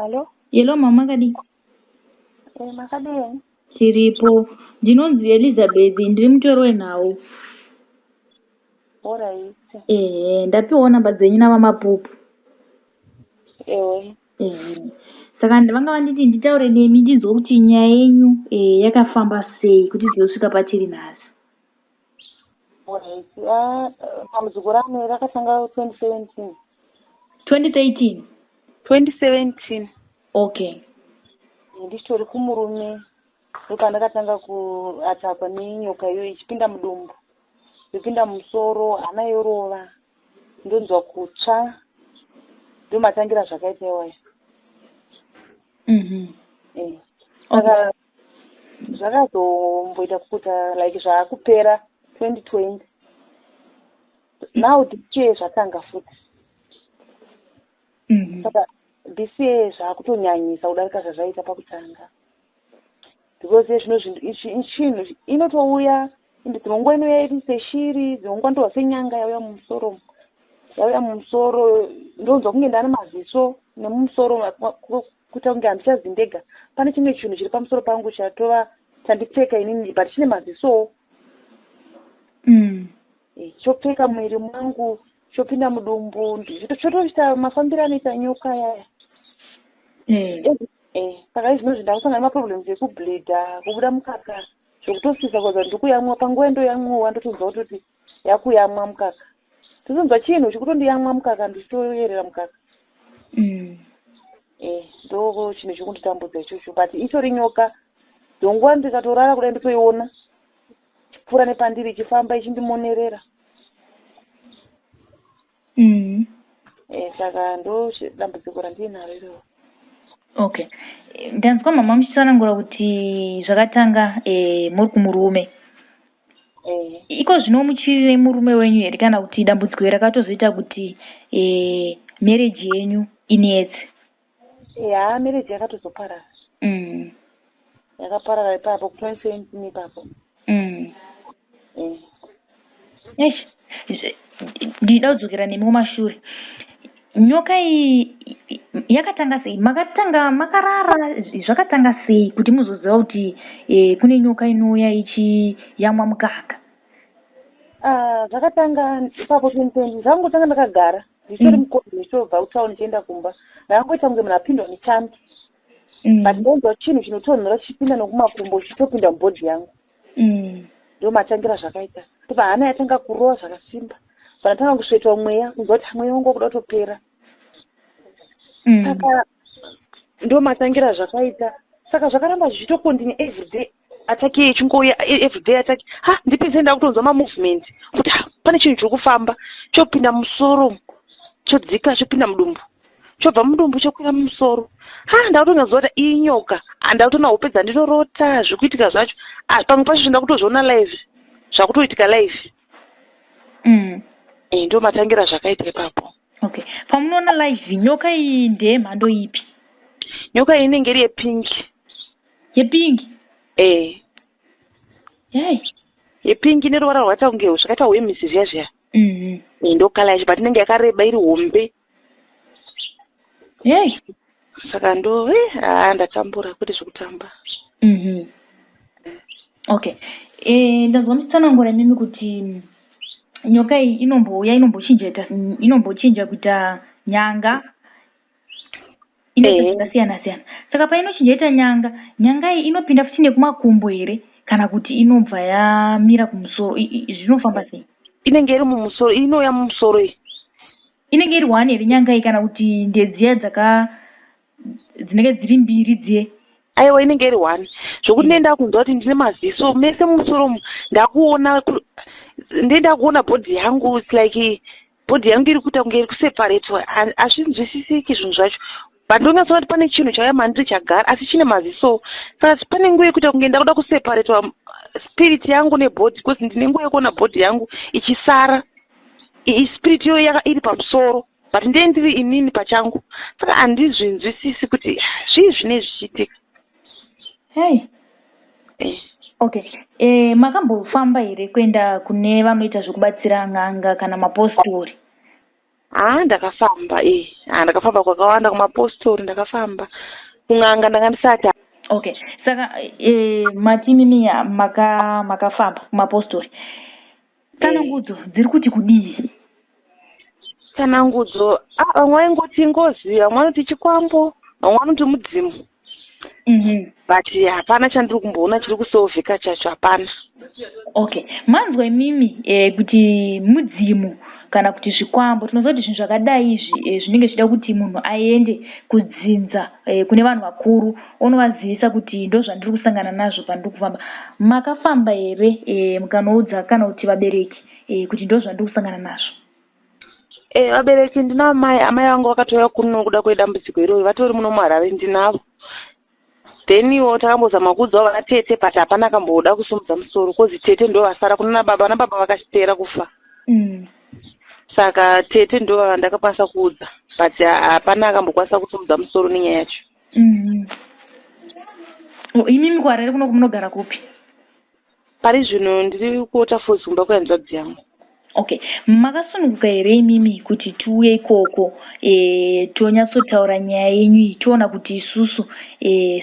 Hello? Hello mama, makadii? Eh, makadii? Tiripo. Ndinonzi Elizabeth, ndiri mutori wenhau. Alright. Ehe, ndapiwawo namba dzenyu naVaMapupu. Ewe. Ehe. Saka vanga vanditi nditaure nemi ndinzwe kuti nyaya yenyu yakafamba sei kuti izosvika patiri nhasi. Alright. Ah, dambudziko rangu rakatanga 2017. 2013? 2017. Okay. Ndichitori kumurume ndopandakatanga kuatakwa nenyoka iyoyo ichipinda mudumbu, yopinda mumusoro, hana yorova, ndonzwa kutsva. Ndomatangira zvakaita iwayo. Eh. Saka zvakazomboita kuita like zvaakupera 2020. Now this year zvatanga futi. Saka this year zvaakutonyanyisa kudarika zvazvaita pakutanga. Because zvino zvinhu chinhu inotouya, dzimwe nguva inouya iri seshiri, dzimwe nguva ndohwa senyanga yauya mumusoro. Yauya mumusoro ndonzwa kunge ndane maziso nemumusoro, kuita kunge handichazi ndega. Pane chimwe chinhu chiri pamusoro pangu chatova chandipfeka inini, but chine mazisowo. Chopfeka muviri mangu, chopinda mudumbu, chotoita mafambiro anoita nyoka yaya. Saka izvinozvi ndakusangana nemaproblems ekubleeda, kubuda mukaka zvekutosisa kuratidza kuti ndikuyamwa. Panguva yandoyamwiwa ndotonzwa kutoti yakuyamwa mukaka. Ndotonzwa chinhu chikutondiyamwa mukaka, ndichitoyerera mukaka. Ndo chinhu chiri kunditambudza ichocho, but itori nyoka. Dzimwe nguva ndikatorara kudai ndotoiona ichipfuura nepandiri, ichifamba ichindimonerera. Saka ndo dambudziko randinaro iroro. Okay. Ndanzwa mama muchitsanangura kuti zvakatanga muri kumurume. Eh. Iko zvino muchiri nemurume wenyu here, kana kuti dambudziko iri rakatozoita kuti marriage yenyu inetse? Ya, marriage yakatozoparara. Yakaparara ipapo ku2017 ipapo. Eish, ndinoda kudzokera nemi kumashure. Nyoka iyi yakatanga sei? Makatanga makarara, zvakatanga sei kuti muzoziva kuti kune nyoka inouya ichiyamwa mukaka? Ah, zvakatanga ipapo 2020. Zvakangotanga ndakagara ndichitori mukombi, ndichitobva kutauni ndichienda kumba. Ndakangoita kunge munhu apindwa nechando, but ndonzwa chinhu chinotonhora chichipinda nokumakumbo, chichitopinda mubody yangu. Ndo matangira zvakaita. Ndobva hana yatanga kurova zvakasimba, pandatanga kusvetwa mweya, kunzwa kuti mweya wangu wakuda kutopera. Saka ndo matangira zvakaita. Saka zvakaramba zvichitocontinue, everyday attack iye ichingouya, everyday attack. Ha, ndipedze ndakutonzwa mamovement kuti ha, pane chinhu chiri kufamba, chopinda musoro, chodzika, chopinda mudumbu, chobva mudumbu chokwira mumusoro. Ha, ndakutonyatsoziva kuti iyi nyoka. Ndakutoona hope dzandinorota zviri kuitika zvacho. Ah, pamwe pacho ndakutozviona live, zvakutoitika live. Ndo matangira zvakaita ipapo. Okay. Pamunoona live, nyoka iyi ndeyemhando ipi? Nyoka iyi inenge iri yepink. Yepink? Eh. Yai. Yepink, ine ruvara rwakaita kunge zvakaita hwemisi zviya zviya. Ndo colour yacho, but inenge yakareba, iri hombe. Yei. Saka ndo haa, ndatambura, kwete zvekutamba. Okay. Ndanzwa muchitsanangura imimi kuti nyoka iyi inombouya, inombochinja kuita nyanga, inoita zvakasiyana siyana. Saka painochinja ita nyanga, nyanga iyi inopinda futi nekumakumbo here, kana kuti inobva yamira kumusoro? Zvinofamba sei? Inenge iri mumusoro, inouya mumusoro iyi. Inenge iri one here nyanga iyi, kana kuti ndedziya dzaka dzinenge dziri mbiri dziye? Aiwa, inenge iri one, zvokuti ndenda kunzwa kuti ndine maziso mese mumusoro umu. Ndakuona, ndenda kuona body yangu, its like body yangu iri kuita kunge iri kuseparatwa. Hazvinzwisisiki zvinhu zvacho, but ndonyatsoona kuti pane chinhu chauya mandiri chagara, asi chine maziso. Saka pane nguva yekuita kunge ndakuda kuseparatwa spirit yangu nebody, because ndine nguva yekuona body yangu ichisara, spirit iyoyo iri pamusoro, but ndee ndiri inini pachangu. Saka handizvinzwisisi kuti zvii zvinei zvichiitika. Hei. Eh. Okay, makambofamba here kuenda kune vanoita zvekubatsira, n'anga kana mapostori? Haa, ndakafamba e, haa, ndakafamba kwakawanda, kumapostori ndakafamba, kun'anga ndanga ndisati. Okay, saka mati imimi makafamba kumapostori. Tsanangudzo dziri kuti kudii? Tsanangudzo, vamwe vaingoti ngozi, vamwe vanoti chikwambo, vamwe vanoti mudzimu. But hapana chandiri kumboona chiri kusolveka chacho, hapana. Okay, manzwa imimi kuti mudzimu kana kuti zvikwambo. Tinoziva kuti zvinhu zvakadai izvi zvinenge zvichida kuti munhu aende kudzinza, kune vanhu vakuru, onovazivisa kuti ndo zvandiri kusangana nazvo pandiri kufamba. Makafamba here mukanoudza kana kuti vabereki kuti ndo zvandiri kusangana nazvo? Vabereki ndina amai. Amai vangu vakatouya kuno kuda kwedambudziko iroro, vatori muno muHarare, ndinavo. Then iwo takambozama kuudzawo vana tete, but hapana akamboda kusumudza musoro, 'cause tete ndo vasara kuna baba. Vana baba vakachipera kufa. Saka tete ndo vandakakwanisa kuudza, but hapana akambokwanisa kusumudza musoro nenyaya yacho. Oh, imimi kuHarare kuno munogara kupi? Pari zvino ndiri kuWaterfalls, kumba kwehanzvadzi yangu. Okay, makasununguka here imimi kuti tiuye ikoko, tonyatsotaura nyaya yenyu iyi, toona kuti isusu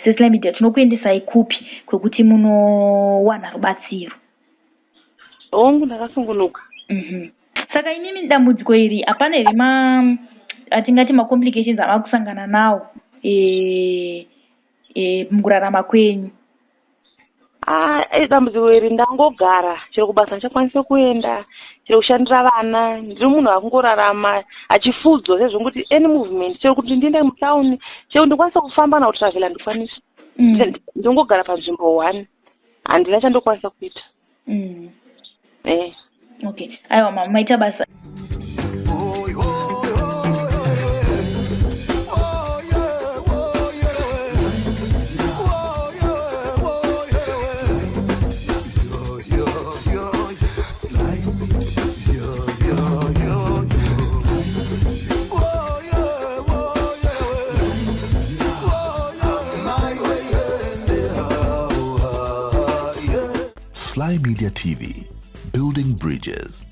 seSly Media tinokuendesai kupi kwekuti munowana rubatsiro? Hongu, ndakasungunuka. Saka imimi dambudziko iri hapana here ma atingati macomplications amava kusangana nawo mukurarama kwenyu? Ah, dambudziko iri ndangogara, chero kubasa ndichakwanisa kuenda, chero kushandira vana. Ndiri munhu akungorarama achifudzwa sezvonguti any movement, chero kuti ndiende mutauni, chero ndikwanisa kufamba kana kutravhela, handikwanisi. Ndongogara panzvimbo one, handina chandokwanisa kuita. Okay, aiwa, maita basa. Oh, oh, oh, yeah, oh, yeah. Oh, yeah, oh, yeah. Yeah, yeah, yeah. Yeah, yeah, yeah, yeah. Oh, yeah, oh, yeah. Oh, yeah. Oh, yeah. Sly Media TV, building bridges.